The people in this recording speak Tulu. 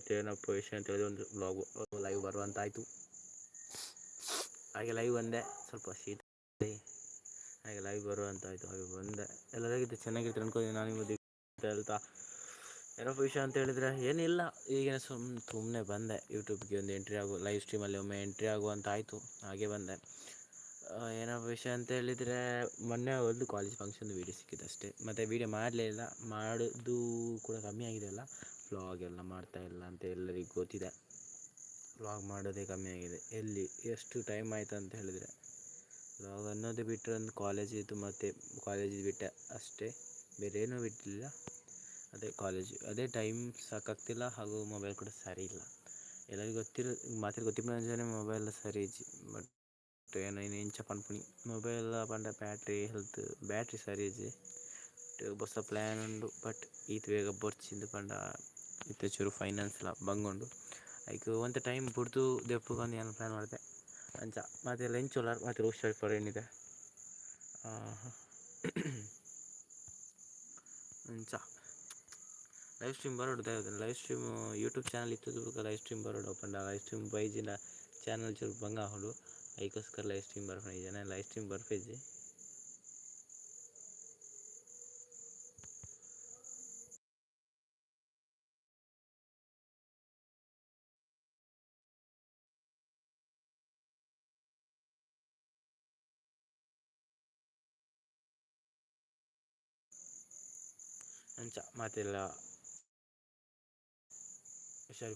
ಮತ್ತೇನಪ್ಪ ವಿಷಯ ಅಂತ ಹೇಳಿದ್ರೆ, ಒಂದು ವ್ಲಾಗು ಲೈವ್ ಬರುವಂತಾಯಿತು. ಹಾಗೆ ಲೈವ್ ಬಂದೆ, ಸ್ವಲ್ಪ ಶೀತ, ಹಾಗೆ ಲೈವ್ ಬರುವಂತಾಯಿತು, ಹಾಗೆ ಬಂದೆ. ಎಲ್ಲರಿಗಿಂತ ಚೆನ್ನಾಗಿರ್ತಾರೆ ಅನ್ಕೊಂಡಿದ್ದೀನಿ ನಾನು ನಿಮ್ಮದು ಹೇಳ್ತಾ. ಏನಪ್ಪ ವಿಷಯ ಅಂತ ಹೇಳಿದರೆ ಏನಿಲ್ಲ, ಈಗಿನ ಸುಮ್ಮನೆ ಬಂದೆ ಯೂಟ್ಯೂಬ್ಗೆ. ಒಂದು ಎಂಟ್ರಿ ಆಗೋ, ಲೈವ್ ಸ್ಟ್ರೀಮಲ್ಲಿ ಒಮ್ಮೆ ಎಂಟ್ರಿ ಆಗುವಂತಾಯಿತು, ಹಾಗೆ ಬಂದೆ. ಏನಪ್ಪ ವಿಷಯ ಅಂತ ಹೇಳಿದರೆ, ಮೊನ್ನೆ ಒಂದು ಕಾಲೇಜ್ ಫಂಕ್ಷನ್ ವೀಡಿಯೋ ಸಿಕ್ಕಿದೆ ಅಷ್ಟೇ, ಮತ್ತು ವೀಡಿಯೋ ಮಾಡಲೇ ಇಲ್ಲ. ಮಾಡೋದು ಕೂಡ ಕಮ್ಮಿ ಆಗಿದೆ ಅಲ್ಲ, ವ್ಲಾಗ್ ಎಲ್ಲ ಮಾಡ್ತಾಯಿಲ್ಲ ಅಂತ ಎಲ್ಲರಿಗೂ ಗೊತ್ತಿದೆ. ವ್ಲಾಗ್ ಮಾಡೋದೇ ಕಮ್ಮಿ ಆಗಿದೆ. ಎಲ್ಲಿ ಎಷ್ಟು ಟೈಮ್ ಆಯಿತು ಅಂತ ಹೇಳಿದರೆ, ವ್ಲಾಗ್ ಅನ್ನೋದೇ ಬಿಟ್ಟರೆ ಒಂದು ಕಾಲೇಜ್ ಇತ್ತು, ಮತ್ತು ಕಾಲೇಜಿಗೆ ಬಿಟ್ಟೆ ಅಷ್ಟೇ, ಬೇರೆ ಏನೂ ಬಿಟ್ಟಿಲ್ಲ. ಅದೇ ಕಾಲೇಜ್, ಅದೇ ಟೈಮ್ ಸಾಕಾಗ್ತಿಲ್ಲ. ಹಾಗೂ ಮೊಬೈಲ್ ಕೂಡ ಸರಿ ಇಲ್ಲ, ಎಲ್ಲರಿಗೂ ಗೊತ್ತಿರೋ ಮಾತ್ರ ಗೊತ್ತಿಪ್ಪುನಂಚನೆ ಮೊಬೈಲ್ ಸರಿ ಇಜ್ಜಿ. ಬಟ್ ಏನು ಇಂಚ ಪನ್ಪುನಿ, ಮೊಬೈಲ್ ಪಂಡ ಬ್ಯಾಟ್ರಿ ಹೆಲ್ತ್, ಬ್ಯಾಟ್ರಿ ಸರಿ ಇಜ್ಜಿ. ಬೊಸ ಪ್ಲ್ಯಾನ್ ಉಂಡು, ಬಟ್ ಈತ್ ಬೇಗ ಬೊರ್ಚಿಂದ್ ಪಂಡ ಇತ್ತೆ ಚೂರು ಫೈನಾನ್ಸ್ಲ ಬಂಗ ಉಂಡು. ಐಕ್ ಒಂತೆ ಟೈಮ್ ಬುಡ್ದು ದೆಪ್ಪುಗಂದು ಯಾನ್ ಪ್ಲ್ಯಾನ್ ಮಲ್ತೆ. ಅಂಚ ಮಾತೆರ್ಲ ಎಂಚ ಉಲ್ಲರ್? ಮಾತೆರ್ಲ ಹುಷಾರ್ ಇಪ್ಪೊಡು ಎನ್ನಿದೆ. ಅಂಚ ಲೈವ್ ಸ್ಟ್ರೀಮ್ ಬರೋಡು ದಾಯೆ, ಲೈವ್ ಸ್ಟ್ರೀಮ್ ಯೂಟ್ಯೂಬ್ ಚಾನಲ್ ಇತ್ತುದು ಬೊಕ ಲೈವ್ ಸ್ಟ್ರೀಮ್ ಬರೋಡು ಪಂಡ ಲೈವ್ ಸ್ಟ್ರೀಮ್ ಬೈಜಿಂಡ ಚಾನಲ್ ಚೂರು ಬಂಗ ಆಪುಂಡು. ಐಕೋಸ್ಕರ ಲೈವ್ ಸ್ಟ್ರೀಮ್ ಬರ್ಪುನ, ಇಜ್ಜಿಂಡ ಲೈವ್ ಸ್ಟ್ರೀಮ್ ಬರ್ಪುಜಿ. ಅಂಚ ಮಾತೆರ್ಲ ಹುಷಾರ್.